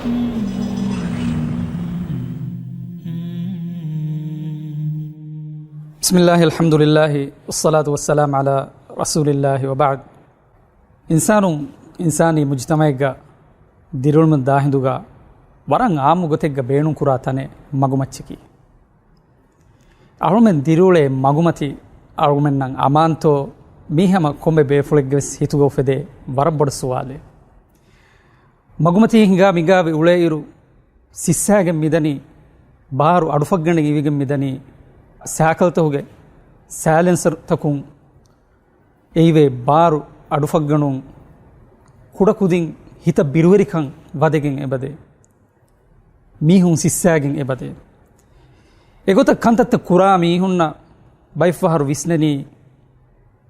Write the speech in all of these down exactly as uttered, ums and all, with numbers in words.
بسم الله، الحمد لله، والصلاة والسلام على رسول الله وبعد. އިންސާނުން އިންސާނީ މުޖްތަމަޢެއްގަ ދިރިއުޅުމުން ދާހިނދުގަ ވަރަށް އާއްމު ގޮތެއްގަ ބޭނުންކުރާ ތަނެއް މަގުމައްޗަކީ. އަޅުމެން ދިރިއުޅޭ މަގުމަތި އަޅުމެންނަށް އަމާންތޯ؟ މީ ހަމަ ކޮންމެ ބޭފުޅެއްގެ ވެސް ހިތުގަ އުފެދޭ ވަރަށް ބޮޑު ސުވާލެއް. މަގުމަތީ ހިނގާ މިނގާވެ އުޅޭއިރު، ސިއްސާގެން މިދަނީ، ބާރު އަޑުފައްގަނޑެއް އިވިގެން މިދަނީ، ސައިކަލްތަކުގެ ސައިލެންސަރުތަކުން އެއިވޭ ބާރު އަޑުފައްގަނޑުން ކުޑަކުދިން ހިތަށް ބިރުވެރިކަން ވަދެގެން އެބަދޭ. މީހުން ސިއްސާގެން އެބަދޭ. އެގޮތަށް ކަންތައްތައް ކުރާ މީހުންނަށް ބައެއްފަހަރު ވިސްނެނީ،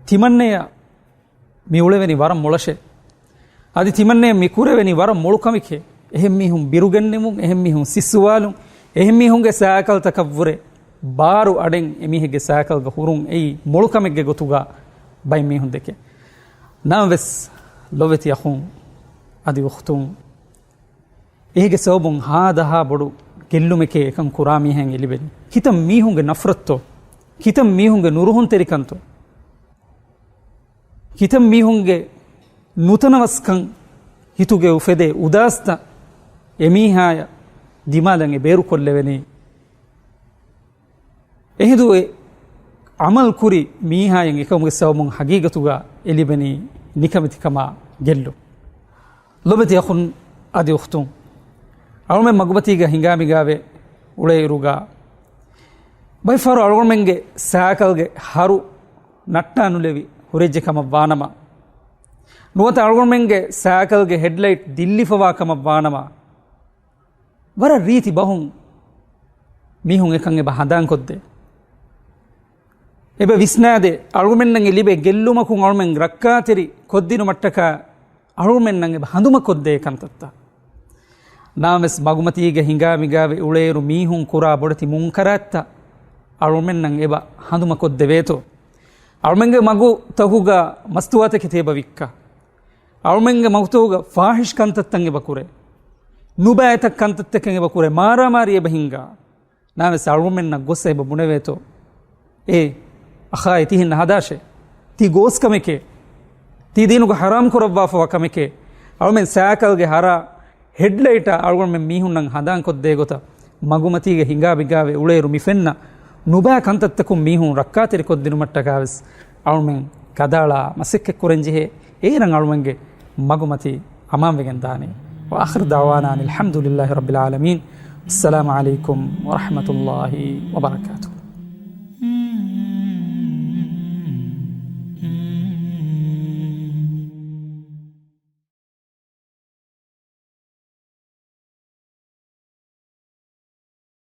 ތިމަންނަޔަށް މި އުޅެވެނީ ވަރަށް މޮޅަށޭ. އަދި ތިމަންނަޔަށް މި ކުރެވެނީ ވަރަށް މޮޅު ކަމެކޭ. އެހެން މީހުން ބިރުގެންނެވުން، އެހެން މީހުން ސިއްސުވާލުން، އެހެން މީހުންގެ ސައިކަލްތަކަށްވުރެ ބާރު އަޑެއް އެމީހެއްގެ ސައިކަލްގަ ހުރުން އެއީ މޮޅު ކަމެއްގެ ގޮތުގަ ބައެއް މީހުން ދެކޭ. ނަމަވެސް، ލޮބެތި އަޚުން އަދި އުޚްތުން، އޭގެ ސަބަބުން ހާދަހާ ބޮޑު ގެއްލުމެކޭ އެކަން ކުރާ މީހައިން އެ ލިބެނީ. ކިތަން މީހުންގެ ނަފްރަތްތޯ؟ ކިތަން މީހުންގެ ނުރުހުންތެރިކަންތޯ؟ ކިތަން މީހުންގެ ނުތަނަވަސްކަން ހިތުގެ އުފެދޭ އުދާސްތައް އެމީހާޔަށް ދިމާލަށް އެ ބޭރުކޮށްލެވެނީ. އެހިނދު އެ ޢަމަލު ކުރި މީހާޔަށް އެކަމުގެ ސަބަބުން ހަގީގަތުގަ އެ ލިބެނީ ނިކަމެތިކަމާ ގެއްލުން. ލޮބެތި އަޚުން އަދި އުޚްތުން، އަޅުމެން މަގުމަތީގަ ހިނގާމިގާވެ އުޅޭއިރުގަ، ބައެއްފަހަރު އަޅުގަނޑުމެންގެ ސައިކަލްގެ ހަރު ނައްޓާނުލެވި ހުރެއްޖެ ކަމަށް ވާނަމަ، ނުވަތަ އަޅުގަނޑުމެންގެ ސައިކަލްގެ ހެޑްލައިޓް ދިއްލިފަވާ ކަމަށް ވާނަމަ، ވަރަށް ރީތި ބަހުން މީހުން އެކަން އެބަ ހަނދާންކޮށްދޭ. އެބަ ވިސްނާދޭ، އަޅުގަނޑުމެންނަށް އެ ލިބޭ ގެއްލުމަކުން އަޅުމެން ރައްކާތެރި ކޮށްދިނުމަށްޓަކާ އަޅުމެންނަށް އެބަ ހަނދުމަކޮށްދޭ ކަންތައްތައް. ނަމަވެސް މަގުމަތީގަ ހިނގާ މިގާވެ އުޅޭއިރު މީހުން ކުރާ ބޮޑެތި މުންކަރާތްތައް އަޅުމެންނަށް އެބަ ހަނދުމަކޮށްދެވޭތޯ؟ އަޅުމެންގެ މަގުތަކުގަ މަސްތުވާތަކެތި އެބަ ވިއްކާ. އަޅުމެންގެ މަގުތަކުގަ ފާޙިޝް ކަންތައްތައް އެބަ ކުރޭ. ނުބައިތައް ކަންތައްތަކެއް އެބަ ކުރޭ. މާރާމާރީ އެބަ ހިނގާ. ނަމަވެސް އަޅުމެންނަށް ގޮސް އެބަ ބުނެވޭތޯ؟ އޭ އަޚާއޭ، ތި ހިންނަ ހަދާށޭ. ތީ ގޯސް ކަމެކޭ. ތީ ދީނުގަ ޙަރާމް ކުރައްވާފަވާ ކަމެކޭ. އަޅުމެން ސައިކަލްގެ ހަރާ ހެޑްލައިޓާ އަޅުގަނޑުމެން މީހުންނަށް ހަނދާންކޮށްދޭ ގޮތަށް، މަގުމަތީގަ ހިނގާ މިގާވެ އުޅޭއިރު މި ފެންނަ ނުބައި ކަންތައްތަކުން މީހުން ރައްކާތެރިކޮށްދިނުމަށްޓަކާވެސް އަޅުމެން ކަދާޅާ މަސައްކަތްކުރަންޖެހޭ. އޭރަށް އަޅުމެންގެ މަގުމަތީ އަމާންވެގެން ދާނެ. وآخر دعوانا أن الحمد لله رب العالمين. السلام عليكم ورحمة الله وبركاته.